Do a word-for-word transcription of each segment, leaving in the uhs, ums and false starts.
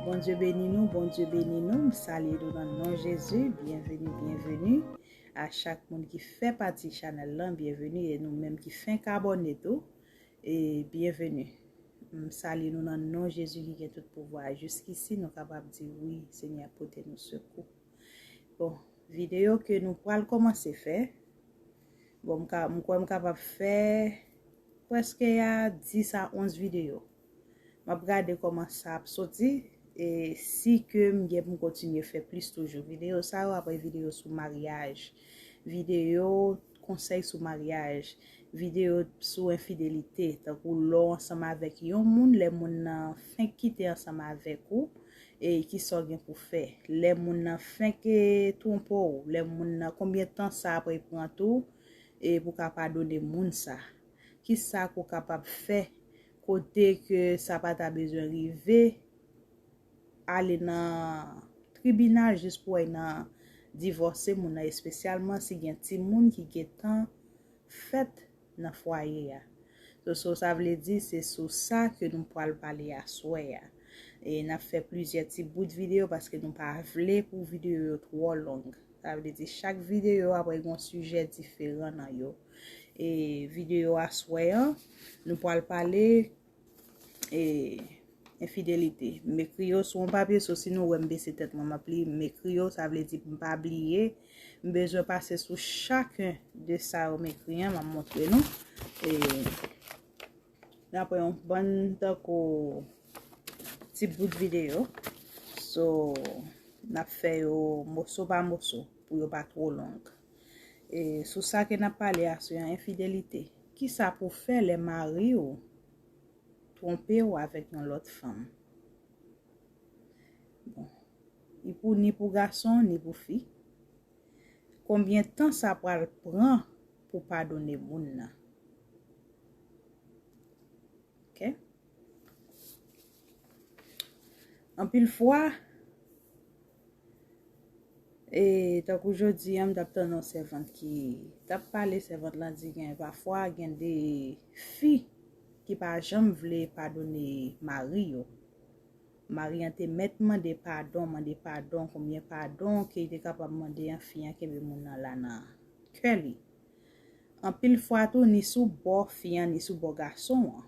Bondye beni nou, Bondye beni nou. M salye nou nan non Jezi. Byenveni, byenveni. A chak moun ki fè pati chanèl lan, byenveni. E nou menm ki fenk abòne tou, e byenveni. M salye nou nan non Jezi ki gen tout pouvwa. Jiskisi, nou kapab di wi, Senyè pote nou sekou. Bon, videyo ke nou pral kòmanse fè, bon, m ka, m kwè m kapab fè prèske a dis a onz videyo. M ap gade kòman sa ap soti, e si ke m gen pou m kontinye fè plis toujou. Videyo sa yo, apre videyo sou maryaj, videyo konsèy sou maryaj, videyo sou enfidelite, tankou lè w ansanm avèk yon moun, lè moun nan fenk kite ansanm avèk ou, e kisa w gen pou fè. Lè moun nan fenk, e, twonpe w, lè moun nan, konbyen tan sa ap pran tou, e pou w ka padone moun sa. Kisa ke w kapab fè kote ke sa pa ta bezwen rive, ale nan tribinal jis pou w al nan divòse moun nan, espesyalman si gen timoun ki gentan fèt nan fwaye a. So, so sa vle di se sou sa ke nou pral pale aswè a. E n ap fè plizyè ti bout videyo paske nou pa vle pou videyo yo twò long. Sa vle di chak videyo apre gen yon sijè diferan nan yo. E videyo aswè an, nou pral pale e enfidelite. M ekri yo sou yon papye, so si nou wè m bese tèt mwen, m ap li, m ekri yo, sa vle di m pa bliye. M bezwen pase sou chaken de sa yo m ekri an, m ap montre nou. E n ap pran yon bann tankou ti bout videyo. So, n ap fè yo moso pa moso pou yo pa twò long. E sou sa ke n ap pale aswè an, enfidelite. Kisa pou fè lè mari w twonpe w avèk yon lòt fanm? Bon, li pou ni pou gason, ni pou fi. Konbyen tan sa pral pran pou padone moun nan? Ok? Anpil fwa, e tankou jodi a, m t ap tann yon sèvant ki t ap pale, sèvant lan di gen pafwa gen de fi ki pa janm vle padone mari yo. Mari an te mèt mande padon, mande padon, konbyen padon ke li te kapab mande an, fi an kenbe moun nan la nan kè li. Anpil fwa tou, ni sou bò fi an, ni sou bò gason an.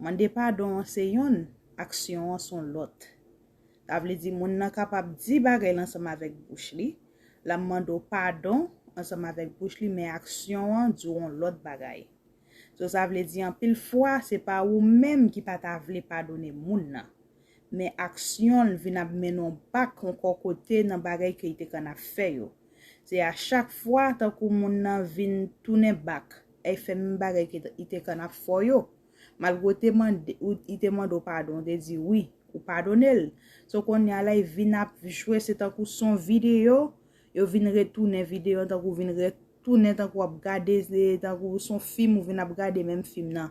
Mande padon an se yonn, aksyon an se yon lòt. Sa vle di moun nan kapab di bagay la ansanm avèk bouch li, l ap mande w padon ansanm avèk bouch li, men aksyon an di w yon lòt bagay. So, sa vle di anpil fwa, se pa ou menm ki pa ta vle padone moun nan. Men aksyon l vin ap mennen w bak ankò kote nan bagay ke li te konn ap fè yo. Se a chak fwa, tankou moun nan vin tounen bak, e fè menm bagay ke li te konn ap fè yo. Malgre w te mande, ou, li te mande w padon, ou te di wi, ou padone l. So, kounye a la, li vin ap jwe, se tankou se yon videyo, yo vin retounen videyo an, tankou vin retounen, tankou w ap gade, se tankou se yon fim, ou vin ap gade menm fim nan.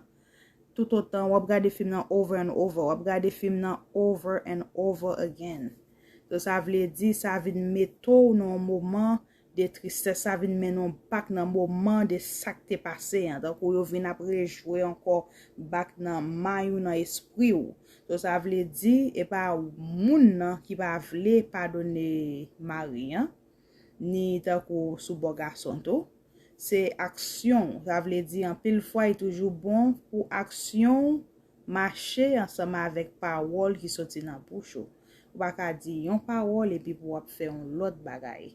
Toutotan w ap gade fim nan over and over, w ap gade fim nan over and over again. So, sa vle di, sa vin mete w nan yon moman de tristès, sa vin mennen w bak nan moman de sa k te pase an. Tankou yo vin ap rejwe ankò bak nan may ou, nan espri w. So, sa vle di, e pa moun nan ki pa vle padone mari an, ni tankou sou bò gason tou. Se aksyon w. Sa vle di, anpil fwa, li toujou bon pou aksyon w mache ansanm avèk pawòl ki soti nan bouch ou. Ou pa ka di yon pawòl epi pou w ap fè yon lòt bagay.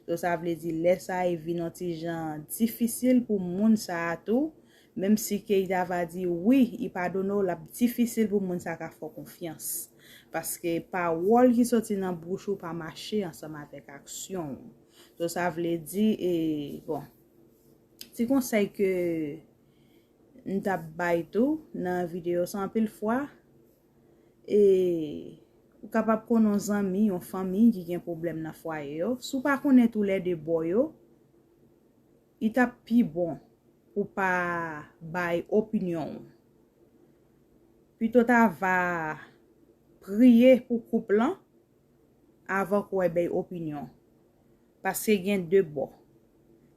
So, sa vle di, lè sa a, li vin yon ti jan difisil pou moun sa a tou, menm si ke li ta va di wi, li padone w, l ap difisil pou moun sa a ka fè w konfyans. Paske pawòl ki soti nan bouch ou pa mache ansanm avèk aksyon w. So, sa vle di, e, bon, ti konsèy ke m t ap bay tou nan videyo sa, anpil fwa, e, ou kapab konnen yon zanmi, yon fanmi ki gen pwoblèm nan fwaye yo. Si w pa konnen toulède bò yo, li t ap pi bon pou w pa bay opinyon w. Pito ta va priye pou koup lan, avan ke w bay opinyon. Paske gen de bò.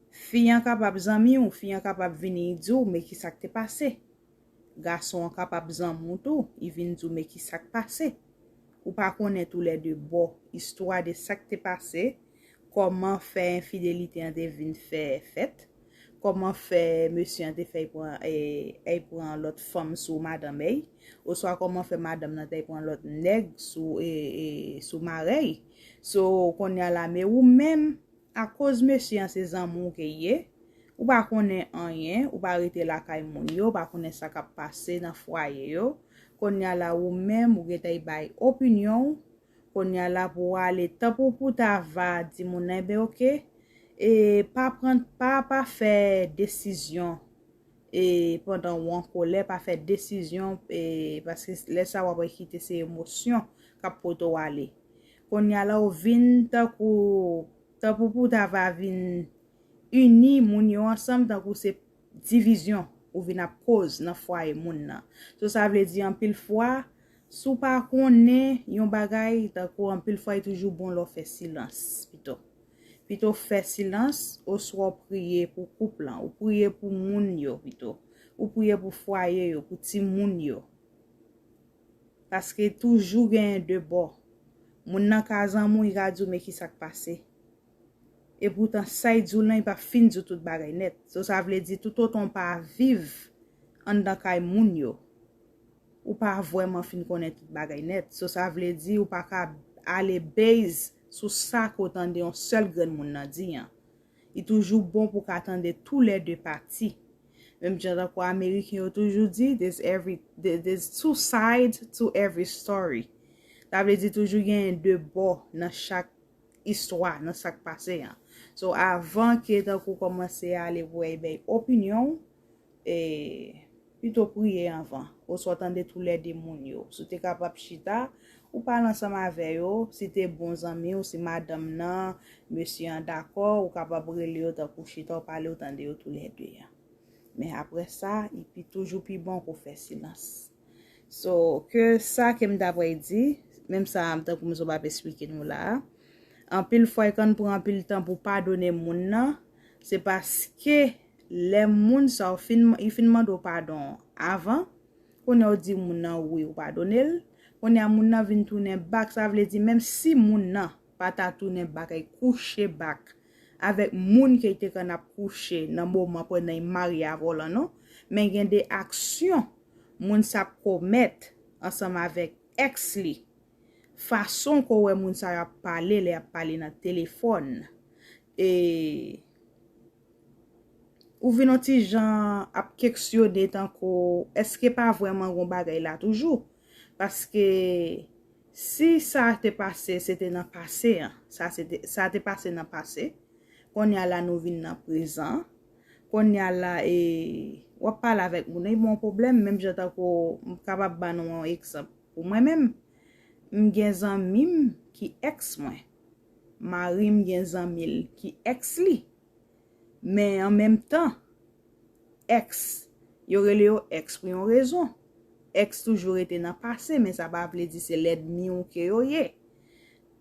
Fi an kapab zanmi w, fi an kapab vini di w, men ki sa k te pase. Gason an kapab zanmi w tou, li vin di w, men ki sa k pase. Ou pa konnen toulède bò istwa de sa k te pase, kòman fè enfidelite an te vin fè fèt, kòman fè mesye an te fè pran, e, e pran lòt fanm sou madanm èy, oswa kòman fè madanm nan te pran lòt nèg sou, e, e, sou marèy. So, kounye a la, men ou menm, akoz mesye an se zanmi w ke ye, ou pa konnen anyen, ou pa rete lakay moun yo, ou pa konnen sa k ap pase nan fwaye yo. Kounye a la, ou menm, ou gentan bay opinyon w. Kounye a la, pou w ale, tanpou pou ta va di moun nan, enben, oke, e pa pran, pa, pa fè desizyon e pandan w an kolè, pa fè desizyon, e paske lè sa w ap kite se emosyon k ap pote w ale. Kounye a la, ou vin tankou, tanpou pou ta va vin ini moun yo ansanm, tankou se divizyon ou vin ap koz nan fwaye moun nan. So, sa vle di anpil fwa, si w pa konnen yon bagay, tankou anpil fwa, e toujou bon lè w fè silans pito. Pito fè silans, oswa w priye pou koup lan, ou priye pou moun yo pito. Ou priye pou fwaye yo, pou timoun yo. Paske toujou genyen de bò. Moun nan ka zanmi w, li ka di w, men ki sa k pase. Epoutan, sa y di w lan, li pa fin di w tout bagay nèt. So, sa vle di, toutotan w pa viv anndan kay moun yo, ou pa vrèman fin konnen tout bagay nèt. So, sa vle di, ou pa ka ale base sou sa ke w tande yon sèl grenn moun nan di an. Li toujou bon pou w ka tande toulède pati. Menm jan tankou Ameriken yo toujou di, there's every, there- there's two sides to every story. Sa vle di toujou genyen de bò nan chak istwa, nan sa k pase an. So, avan ke tankou kòmanse ale pou w bay opinyon w, e, pito priye anvan, oswa tande toulède moun yo. Si w te kapab chita, ou pale ansanm avè yo, si te bon zanmi w, si madanm nan, mesye an dakò, ou kapab rele yo tankou chita, ou pale, ou tande yo toulède an. Men apre sa, li pi toujou pi bon pou fè silans. So, ke sa ke m ta pral di, menm sa tankou m sot ap esplike nou la a, anpil fwa, e kan pran anpil tan pou padone moun nan, se paske lè moun sa w fin, li fin mande w padon avan, kounye a w di moun nan wi, ou padone l, kounye a moun nan vin tounen back, sa vle di menm si moun nan pa ta tounen back, e kouche back avèk moun ke l te konn ap kouche nan moman pandan l marye avè w lan non, men gen de aksyon moun sa ap komèt ansanm avèk ex li, fason ke w wè moun sa yo ap pale lè y ap pale nan telefòn, e ou vin yon ti jan ap keksyone tankou èske pa vrèman gon bagay la toujou? Paske si sa te pase, se te nan pase an, sa se te, sa te pase nan pase, kounye a la nou vin nan prezan, kounye a la, e, w ap pale avèk moun nan, e bon pwoblèm, menm jan tankou, m kapab ba nou yon egzanp. Pou mwen menm, m gen zanmi m ki ex mwen. Mari m gen zanmi l ki ex li. Men an menm tan, ex, yo rele yo ex pou yon rezon. Ex toujou rete nan pase, men sa pa vle di se lènmi w ke yo ye.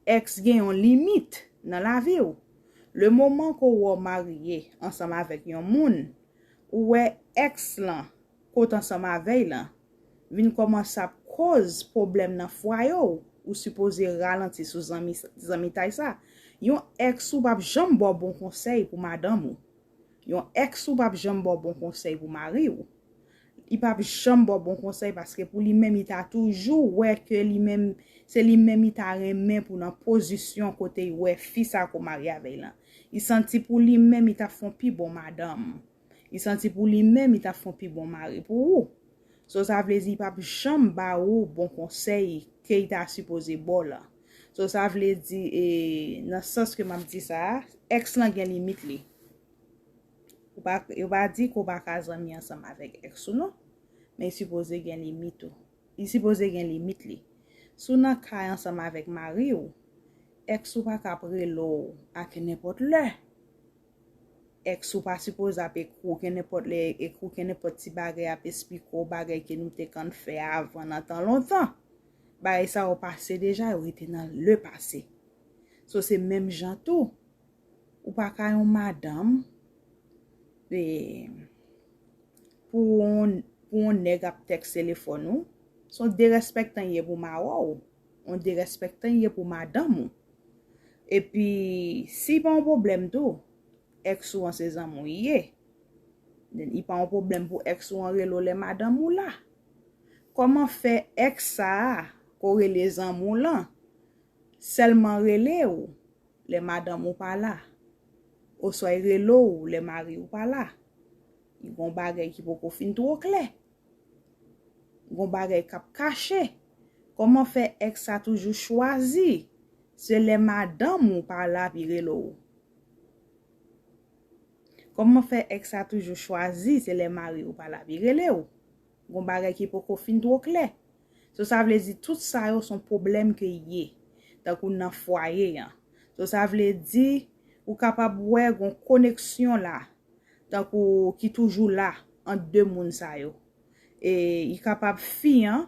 Ex gen yon limit nan lavi w. Le moman ke w wè w marye ansanm avèk yon moun, ou wè ex lan, kot ansanm avè l lan, vin kòmanse ap koz pwoblèm nan fwaye w, ou sipoze ralanti sou zanmi, zanmitay sa. Yon ex ou p ap janm ba w bon konsèy pou madanm ou. Yon ex ou p ap janm ba w bon konsèy pou mari w. Li p ap janm ba w bon konsèy paske pou li menm, li ta toujou wè ke li menm, se li menm li ta renmen pou nan pozisyon kote l wè fi sa ke w marye avè l lan. Li santi pou li menm, li t ap fè yon pi bon madanm. Li santi pou li menm, li t ap fè yon pi bon mari pou ou. So, sa vle di, li p ap janm ba ou bon konsèy ke li ta sipoze ba w lan. So, sa vle di, e, nan sans ke m ap di sa a, ex lan gen limit li. Ou pa, yo pa di ke w pa ka zanmi ansanm avèk ex ou non, men li sipoze gen limit ou. Li sipoze gen limit li. Si w nan kay ansanm avèk mari w, ex ou pa ka ap rele w a kenenpòt lè. Ex ou pa sipoze ap ekri w kenenpòt lè, ekri w kenenpòt ti bagay, ap esplike w bagay ke nou te konn fè avan nan tan lontan. Bagay sa yo pase deja, yo rete nan le pase. So, se menm jan tou. Ou pa ka yon madanm, e, pou yon, pou yon nèg ap tèks telefòn ou, se yon derespèktan ye pou mawon w. yon derespèktan li ye pou madanm ou. Epi, si pa yon pwoblèm tou, èks ou an se zanmi w li ye. Li pa yon pwoblèm pou èks ou an rele w lè madanm ou la. Kòman fè èks sa a, ke w rele zanmi w lan, sèlman rele w lè madanm ou pa la? Oswa l rele w lè mari w pa la? Li gon bagay ki poko fin twò klè. Gon bagay k ap kache. Kòman fè èks sa toujou chwazi se lè madanm ou pa la pi rele w? Kòman fè èks sa toujou chwazi se lè mari ou pa la pi rele w? Gon bagay ki poko fin twò klè. So sa vle di tout sa yo se yon pwoblèm ke ye, tankou nan fwaye an. So sa vle di ou kapab wè gon koneksyon la, tankou ki toujou la ant de moun sa yo. E li kapab fi an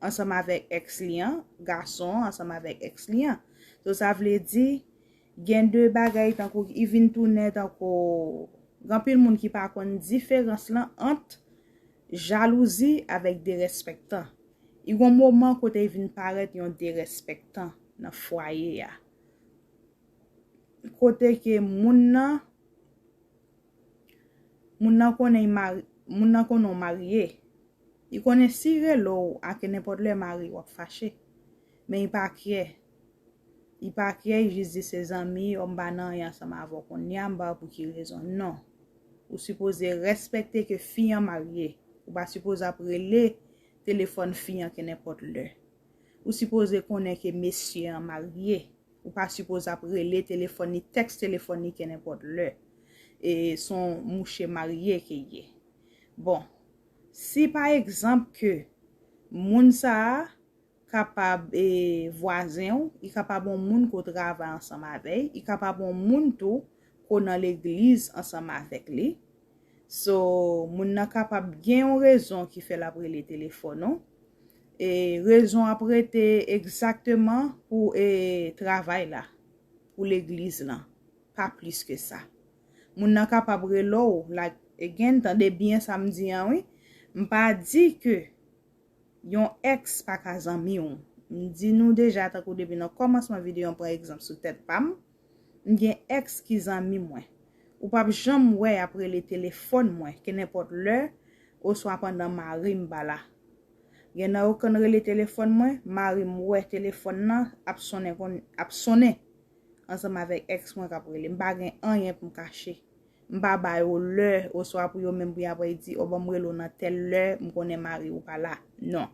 ansanm avèk èks li an, gason an ansanm avèk èks li an. So sa vle di gen de bagay tankou li vin tounen tankou gen anpil moun ki pa konn diferans lan ant jalouzi avèk derespèktan. Li gon moman kote li vin parèt yon derespèktan nan fwaye a. Kote ke moun nan moun nan konnen li mari, moun nan konnen w marye. Li konnen si l rele w a kenenpòt lè mari w ap fache. Men li pa kyè. Li pa kyè, li jis di se zanmi, o m pa nan anyen ansanm avè w kounye a, m pa wè pou ki rezon. Non. Ou sipoze respekte ke fi an marye. Ou pa sipoze ap rele telefòn fi an kenenpòt lè. Ou sipoze konnen ke mesye an marye. Ou pa sipoze ap rele telefòn li, tèks telefòn li kenenpòt lè. E se yon mouche marye ke l ye. Bon, si pa egzanp ke moun sa a kapab e vwazen w, li kapab yon moun ke w travay ansanm avè l, li kapab yon moun tou ke w nan legliz ansanm avèk li. So, moun nan kapab gen yon rezon ki fè l ap rele telefòn ou. E rezon ap rete egzakteman pou e travay la, pou legliz lan, pa plis ke sa. Moun nan kapab rele w, like, again, tande byen sa m di an wi. M pa di ke yon èks pa ka zanmi w. M di nou deja, tankou depi nan kòmansman videyo an, pran egzanp sou tèt pa m, m gen èks ki zanmi mwen. Ou p ap janm wè y ap rele telefòn mwen kenenpòt lè, oswa pandan mari m pa la. Gen nan yo konn rele telefòn mwen, mari m wè telefòn nan ap sonnen, konn, ap sonnen ansanm avèk èks mwen k ap rele. M pa gen anyen pou m kache. M pa ba yo lè, oswa pou yo menm pou y ap di, o, ban m rele w nan tèl lè, m konnen mari w pa la. Non.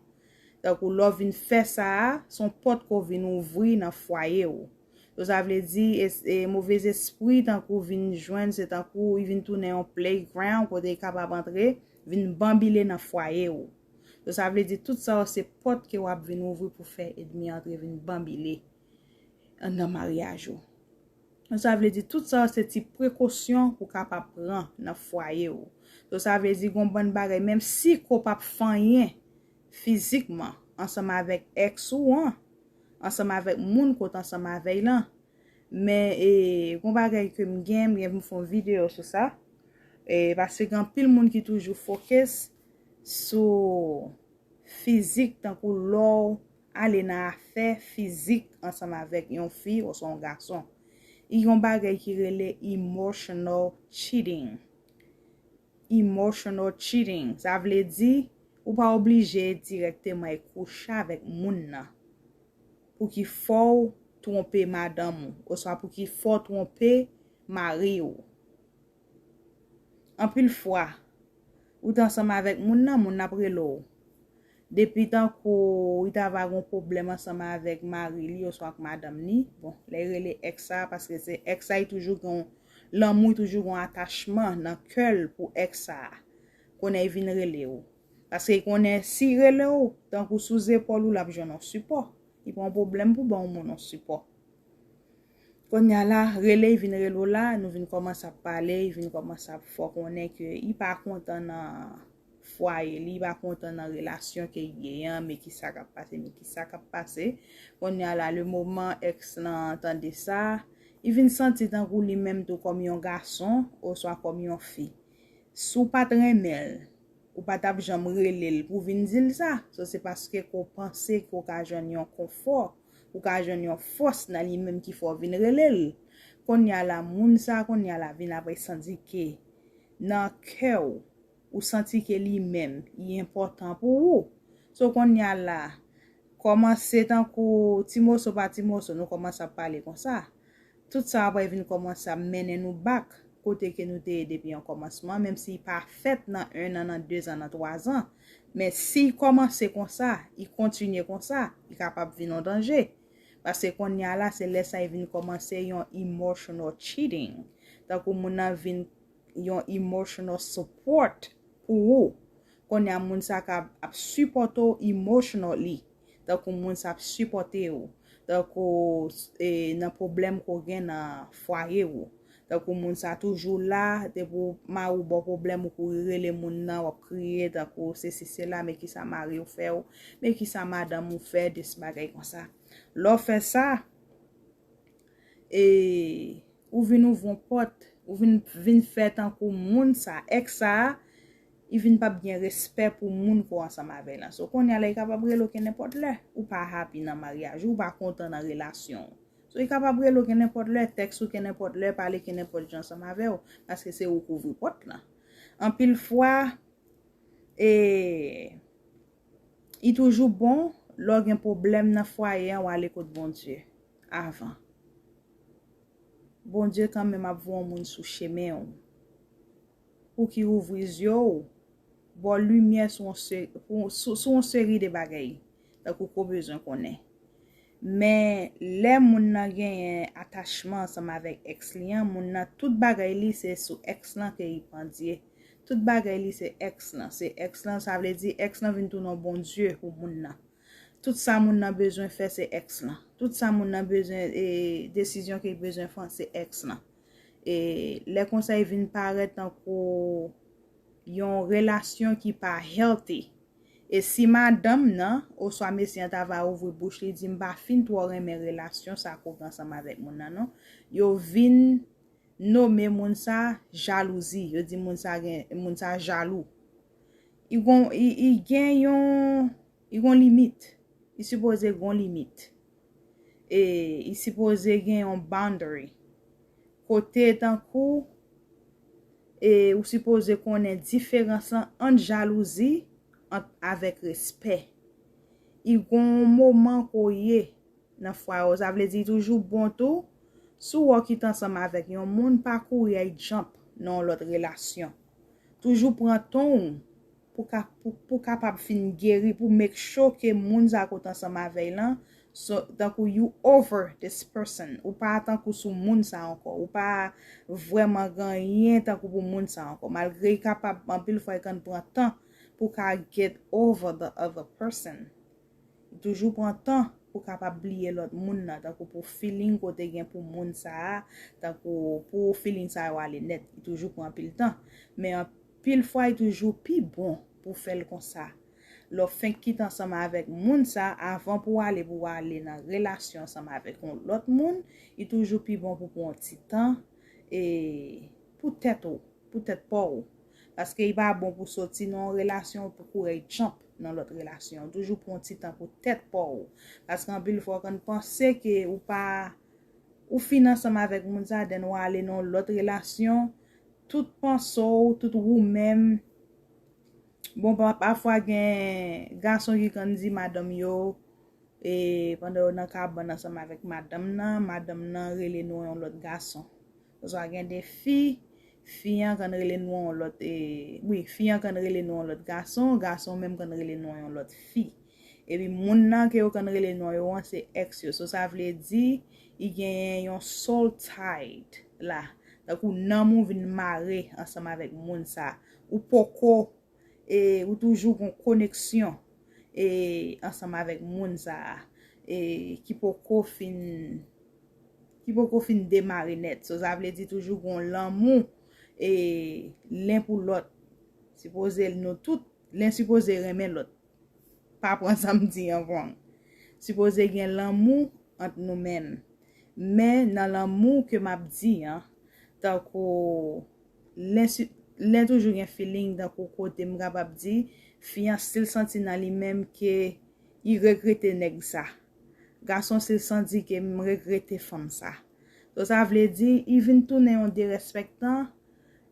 Tankou lè w vin fè sa a, se yon pòt ke w vin ouvri nan fwaye w. So, sa vle di, e, e, movez espri tankou vin jwenn, se tankou li vin tounen yon playground kote li kapab antre, vin banbile nan fwaye w. So, sa vle di, tout sa yo se pòt ke w ap vin ouvri pou fè ènmi an antre vin banbile anndan maryaj ou. Sa vle di, tout sa yo se ti prekosyon pou w kapab pran nan fwaye w. So, sa vle di, gon bann bagay, menm si ke w p ap fè anyen fizikman ansanm avèk èks ou an, ansanm avèk moun ke w t ansanm avè l lan. Men, e, gon bagay ke m gen, m gen pou m fè yon videyo sou sa. E, paske gen anpil moun ki toujou fokis sou fizik, tankou lè w ale nan afè fizik ansanm avèk yon fi oswa yon gason. Li gen yon bagay ki rele emotional cheating. Emotional cheating. Sa vle di, ou pa oblije dirèkteman al kouche avèk moun nan pou ki fè w twonpe madanm ou, oswa pou ki fè w twonpe mari w. Anpil fwa, ou t ansanm avèk moun nan, moun nan ap rele w. Depi tankou li ta va gen yon pwoblèm ansanm avèk mari li oswa ak madanm li, bon, lè l rele èks sa, paske se èks sa, li toujou gen yon lanmou, li toujou gen yon atachman nan kè l pou èks sa. Kounye a, li vin rele w. Paske li konnen si l rele w, tankou sou zepòl ou, l ap jwenn yon sipò. Li pa yon pwoblèm pou ba yon moun yon sipò. Kounye a la, rele, li vin rele w la, nou vin kòmanse ap pale, li vin kòmanse ap fè w konnen ke li pa kontan nan fwaye li, li pa kontan nan relasyon ke li genyen an, men kisa k ap pase, men kisa k ap pase. Kounye a la, le moman èks lan tande sa, li vin santi tankou li menm tou kòm yon gason, oswa kòm yon fi. Si w pa t renmen l, Ou pa t ap janm rele l pou vin di l sa. So, se paske ke w panse ke w ka jwenn yon konfò, ou ka jwenn yon fòs nan li menm ki fè w vin rele l. Kounye a la, moun sa, kounye a la, vin ap santi ke nan kè w, ou santi ke li menm, li enpòtan pou ou. So, kounye a la, kòmanse tankou ti moso pa ti moso, nou kòmanse ap pale konsa. Tout sa apre vin kòmanse ap mennen nou back kote ke nou te ye depi an kòmansman, menm si li pa fèt nan en an, nan de zan, nan twa zan. Men si li kòmanse konsa, li kontinye konsa, li kapab vin yon danje. Paske kounye a la, se lè sa li vin kòmanse yon emotional cheating. Tankou moun nan vin yon emotional support pou ou. Kounye a moun sa ka ap sipòte w emotionally. Tankou moun sa ap sipòte w. Tankou e, nan pwoblèm ke w gen nan fwaye w. Tankou moun sa toujou la, depi w mari w ba w pwoblèm, ou kouri rele moun nan, w ap kriye, tankou sesi sela, men kisa mari w fè w, men kisa madanm ou fè, de bagay konsa. Lè w fè sa, e, ou vin ouvri yon pòt, ou vin, vin fè tankou moun sa, èks sa, li vin p ap gen respè pou moun ke w ansanm avè l lan. So, kounye a la, li kapab rele w ke nenpòt lè. Ou pa happy nan maryaj ou, ou pa kontan nan relasyon w. So, li kapab rele w ke nenpòt lè, tèks ou ke nenpòt lè, pale ke nenpòt jan ansanm avè w, paske se ou k ouvri pòt lan. Anpil fwa, e, li toujou bon, lè w gen pwoblèm nan fwaye an, w ale kot Bondye avan. Bondye kanmenm ap voye yon moun sou chemen w, pou ki ouvri zye w, ba w limyè sou yon se-, pou, sou, sou yon seri de bagay, tankou ke w bezwen konnen. Men, lè moun nan genyen atachman ansanm avèk èks li an, moun nan, tout bagay li se sou èks lan ke li pandye. Tout bagay li se èks lan. Se èks lan, sa vle di èks lan vin tounen yon bondye pou moun nan. Tout sa moun nan bezwen fè, se èks lan. Tout sa moun nan bezwen, e, desizyon ke li bezwen fè, se èks lan. E, lè konsa, li vin parèt tankou yon relasyon ki pa healthy. E si madanm nan, oswa mesye an ta va ouvri bouch li, di, "M pa fin twò renmen relasyon sa ke w gen ansanm avèk moun nan, non." Yo vin nome moun sa jalouzi. Yo di moun sa gen, moun sa jalou. Li gon, li, li gen yon, li gon limit. Li sipoze gon limit. E, li sipoze gen yon boundary. Kote tankou, e, ou sipoze konnen diferans lan ant jalouzi, ant, avèk respè. Li gon moman ke w ye nan fwaye w. Sa vle di, li toujou bon tou, si w wè w kite ansanm avèk yon moun, pa kouri al jump nan yon lòt relasyon. Toujou pran tan w pou ka, pou, pou kapab fin geri, pou make sure ke moun sa ke w t ansanm avè l lan, so, tankou you over this person. Ou pa tankou sou moun sa ankò. Ou pa vrèman gen anyen tankou pou moun sa ankò. Malgre li kapab, anpil fwa, li konn pran tan pou ka get over the other person. Toujou pran tan pou kapab bliye lòt moun nan, tankou pou feeling ke w te gen pou moun sa a, tankou pou feeling sa yo ale nèt, li toujou pran anpil tan. Men anpil fwa, li toujou pi bon pou w fè l konsa. Lè w fenk kite ansanm avèk moun sa a, avan pou w ale, pou w ale nan relasyon ansanm avèk yon lòt moun, li toujou pi bon pou w pran yon ti tan, e, pou tèt ou, pou tèt pa w. Paske li pa bon pou soti nan yon relasyon, pou kouri jump nan lòt relasyon. Toujou pran yon ti tan pou tèt pa w. Paske anpil fwa, w konn panse ke ou pa, ou fin ansanm avèk moun sa, then w ale nan yon lòt relasyon, tout panse w, tout ou menm. Bon, pa, pafwa gen gason ki konn di madanm yo, e pandan yo nan kabann ansanm avèk madanm nan, madanm nan rele non yon lòt gason. Oswa gen de fi, fi an konn rele non yon lòt, e, wi, fi an konn rele non yon lòt gason, gason menm konn rele non yon lòt fi. Epi moun nan ke yo konn rele non yo an, se èks yo. So, sa vle di, li genyen yon soul tied la. Tankou nanm ou vin mare ansanm avèk moun sa. Ou poko, e, ou toujou gon koneksyon, e, ansanm avèk moun sa a, e, ki poko fin, ki poko fin demare nèt. So, sa vle di toujou gon lanmou, e, len pou lòt. Sipoze nou tout, len sipoze renmen lòt. Pa pran sa m di an wrong. Sipoze gen lanmou ant nou menm. Men nan lanmou ke m ap di an, tankou len si-, Lè toujou gen feeling tankou kote m kapab di, fi an still santi nan li menm ke li regrete nèg sa. Gason still santi ke m regrete fanm sa. So sa vle di, li vin tounen yon derespèktan,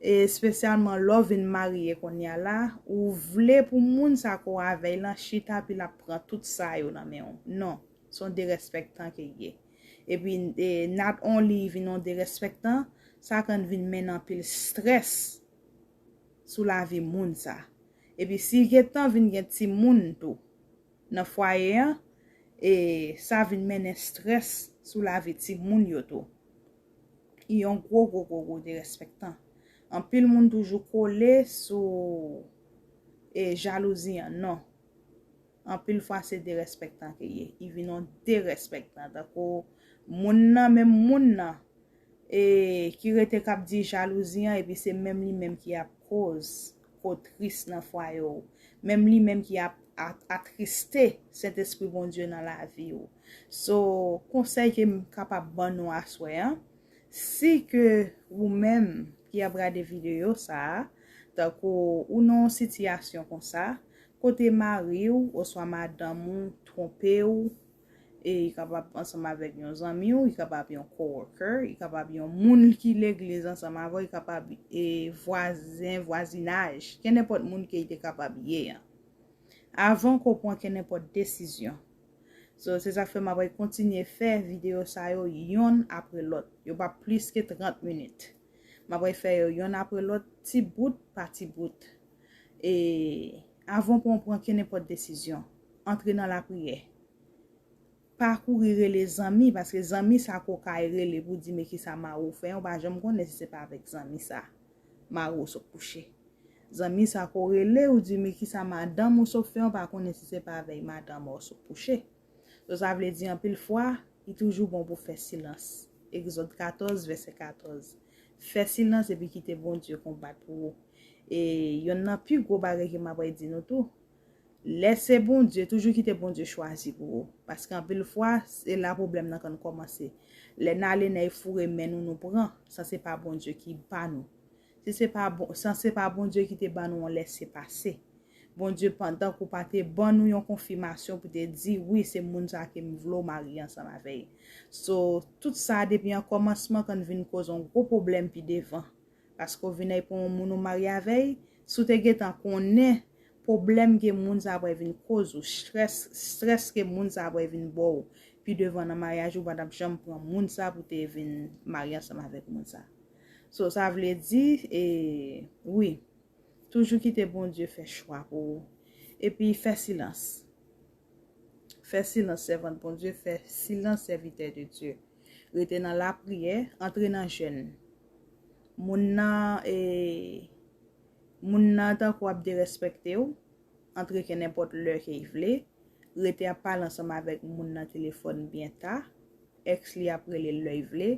espesyalman lè w vin marye kounye a la, ou vle pou moun sa ke w avè l lan chita epi l ap pran tout sa yo nan men w. Non, se yon derespèktan ke l ye. Epi, e, not only vin yon derespèktan, sa konn vin mennen anpil strès sou lavi moun sa. Epi si gentan vin gen timoun tou nan fwaye an, e sa vin mennen strès sou lavi timoun yo tou. Li yon gwo, gwo, gwo, gwo derespèktan. Anpil moun toujou kole sou, e, jalouzi an. Non. Anpil fwa se derespèktan ke ye. Li vin yon derespèktan. Tankou moun nan, menm moun nan, e, ki rete k ap di jalouzi an, epi se menm li menm ki ap koz kò tris nan fwaye w. Menm li menm ki ap at- atriste Sentespri Bondye nan lavi w. So, konsèy ke m kapab ban nou aswè an, si ke ou menm ki ap gade videyo sa a, tankou ou nan yon sitiyasyon konsa, kote mari w oswa madanm ou twonpe w, e li kapab ansanm avèk yon zanmi w, li kapab yon coworker, li kapab yon moun ki legliz ansanm avè w, li kapab, e, vwazen, vwazinaj, kenenpòt moun ke li te kapab ye an. Avan ke w pran kenenpòt desizyon. So, se sa k fè m ap kontinye fè videyo sa yo yonn apre lòt. Yo pa plis ke trant minit. M ap fè yo yonn apre lòt, ti bout pa ti bout. E avan ke w pran kenenpòt desizyon, antre nan lapriyè. Pa kouri rele zanmi, paske zanmi sa ke w ka rele pou di men kisa mari w fè an, ou pa janm konnen si se pa avèk zanmi sa mari w sot kouche. Zanmi sa ke w rele, ou di men kisa madanm ou sot fè an, ou pa konnen si se pa avèk madanm ou sot kouche. So, sa vle di anpil fwa, li toujou bon pou fè silans. Egzòd katòz, vèsè katòz. Fè silans epi kite Bondye konbat pou ou. E yonn nan pi gwo bagay ke m ap di nou tou, lè se Bondye, toujou kite Bondye chwazi pou ou. Paske anpil fwa, se la pwoblèm nan konn kòmanse. Lè n ale nan foure men nou, nou pran, san se pa Bondye ki ba nou. Si se pa bon, san se pa Bondye ki te ban nou yon lèsepase. Bondye, pandan ke w pa te ban nou yon konfimasyon pou te di, wi, se moun sa ke m vle w marye ansanm avè l. So, tout sa depi an kòmansman konn vin koz yon gwo pwoblèm pi devan. Paske w vin ap pran yon moun ou marye avè l, si w te gentan konnen pwoblèm ke moun sa pral vin koz ou, strès, strès ke moun sa pral vin ba w pi devan nan maryaj ou, pa t ap janm pran moun sa pou te vin marye ansanm avèk moun sa. So, sa vle di, e, wi, toujou kite Bondye fè chwa pou ou. Epi fè silans. Fè silans, sèvant Bondye, fè silans, sèvitè de Dye. Rete nan lapriyè, antre nan jèn. Moun nan, e, moun nan tankou ap derespèkte w, antre kenenpòt lè ke l vle, rete ap pale ansanm avèk moun nan telefòn byen ta, èks li ap rele l lè l vle,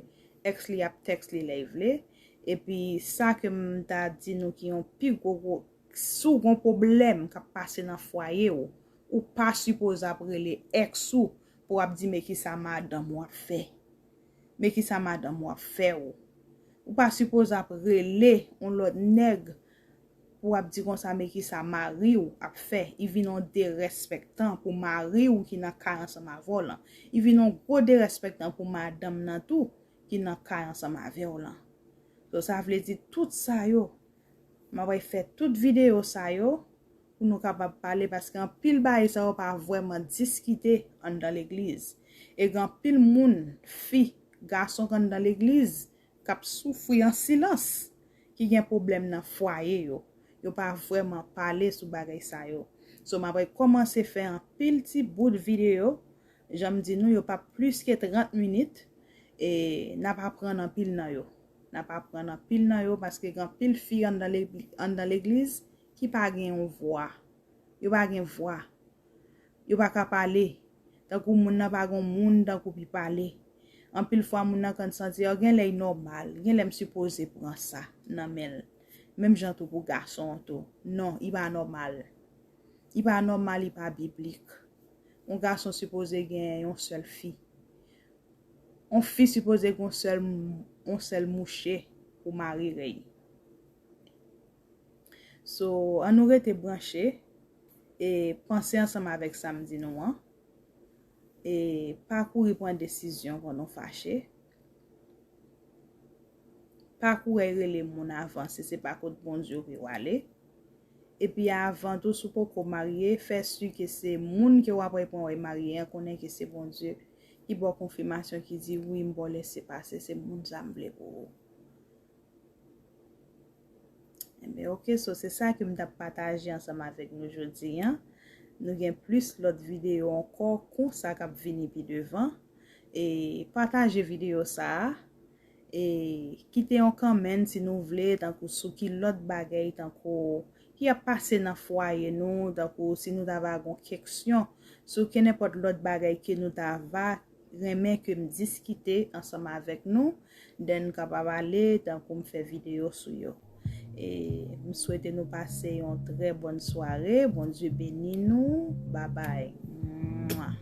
èks li ap tèks li lè l vle, epi sa ke m ta di nou ki yon pi gwo gwo, si w gon pwoblèm k ap pase nan fwaye w, ou pa sipoze ap rele èks ou pou w ap di men kisa madanm ou ap fè. Men kisa madanm ou ap fè w. Ou pa sipoze ap rele yon lòt nèg pou w ap di konsa men kisa mari w ap fè. Li vin yon derespèktan pou mari w ki nan kay ansanm avè w lan. Li vin yon gwo derespèktan pou madanm nan tou ki nan kay ansanm avè w lan. So, sa vle di tout sa yo, m ap fè tout videyo sa yo pou nou kapab pale, paske anpil bagay sa yo pa vrèman diskite anndan legliz. E gen anpil moun, fi, gason k anndan legliz, k ap soufri an silans, ki gen pwoblèm nan fwaye yo. Yo pa vrèman pale sou bagay sa yo. So, m ap kòmanse fè anpil ti bout videyo. Jan m di nou, yo p ap plis ke trant minit. E n ap aprann anpil nan yo. N ap aprann anpil nan yo paske gen anpil fi anndan le-, anndan legliz ki pa gen yon vwa. Yo pa gen vwa. Yo pa ka pale. Tankou moun nan pa gen moun tankou pou pale. Anpil fwa moun nan konn santi, o, gen lè l nòmal, gen lè m sipoze pran sa nan men l. Menm jan tou pou gason an tou. Non, li pa nòmal. Li pa nòmal, li pa biblik. Yon gason sipoze gen yon sèl fi. Yon fi sipoze gen yon sèl, yon sèl mouche pou mari rèy. So, ann nou rete branche e panse ansanm avèk sa m di nou an. E pa kouri pran desizyon kan nou fache. Pa kouri rele moun avan si se pa kot Bondye w vle w ale. Epi avan tou, si w poko marye, fè si ke se moun ke w ap pran w marye an konnen ke se Bondye ki ba w konfimasyon, ki di, "Wi, m ba w lese pase, se moun sa m vle pou ou." Enben, oke, so se sa ke m t ap pataje ansanm avèk nou jodi an. Nou gen plis lòt videyo ankò konsa k ap vini pi devan. E pataje videyo sa a. E kite yon kòmantè si nou vle, tankou sou ki lòt bagay, tankou ki ap pase nan fwaye nou, tankou si nou ta va gon keksyon sou kenenpòt lòt bagay ke nou ta va renmen ke m diskite ansanm avèk nou, then n kapab ale tankou m fè videyo sou yo. E m swete nou pase yon trè bòn sware. Bondye beni nou. Babay. Mwa.